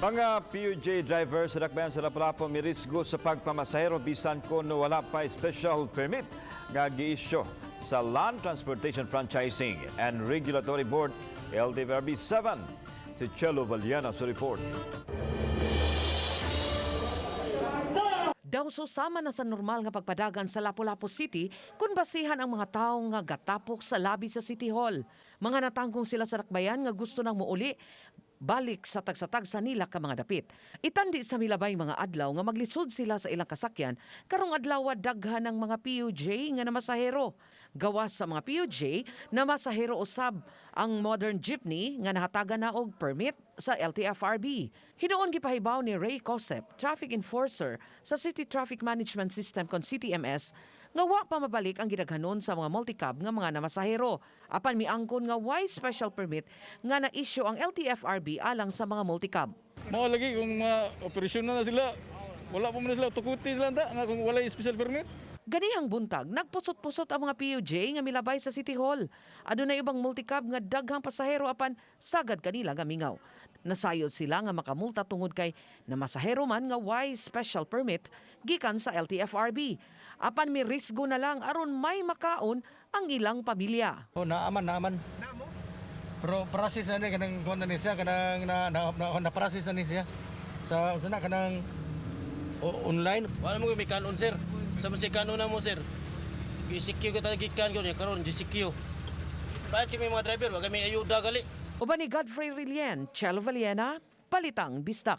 Mga PUJ driver sa Dakbayan sa Lapu-Lapu mirisgo sa pagpamasahero bisan kung wala pa special permit nga giisyu sa Land Transportation Franchising and Regulatory Board, LTFRB 7. Si Chelo Valiana sa report. Daw susama na sa normal nga pagpadagan sa Lapu-Lapu City kung basihan ang mga tawo nga gatapok sa labi sa City Hall. Mga natangkong sila sa dakbayan nga gusto nang muuli balik sa tagsa-tagsa nila ka mga dapit. Itandi sa milabay mga adlaw nga maglisod sila sa ilang kasakyan, karong adlaw daghan ng mga PUJ nga namasahero. Gawas sa mga PUJ, namasahero usab ang modern jeepney nga nahatagan na og permit sa LTFRB. Hinuon gipahibaw ni Ray Cosep, traffic enforcer sa City Traffic Management System kon CTMS, nga wa pa mabalik ang gidaghanon sa mga multicab nga mga namasahero. Apan miangkon nga way special permit nga na-issue ang LTFRB alang sa mga multicab. Mao lagi kung mga operasyon na sila, wala pa man sila, tukuti sila ta, nga kung wala special permit. Ganihang buntag, nagpusot-pusot ang mga PUJ nga milabay sa City Hall. Adunay ubang multicab nga daghang pasahero apan sagad kanila nga mingaw. Nasayod sila nga makamulta tungod kay namasahero man nga way special permit gikan sa LTFRB. Apan mi risgo na lang aron may makaon ang ilang pamilya. Oh, naaman, naaman. Pero process na ni kanang kuan na ni siya, kanang na process na ni siya. Sa unsa na kanang online. Wala mo may kanon, sir. Sa mo si kanon na mo, sir. GCQ ko tayo gikan ko niya karon GCQ. Bakit kami mga driver, wa kami ayuda gali. Uban ni Godfrey Rilien, Chelo Valiena, Balitang Bisdak.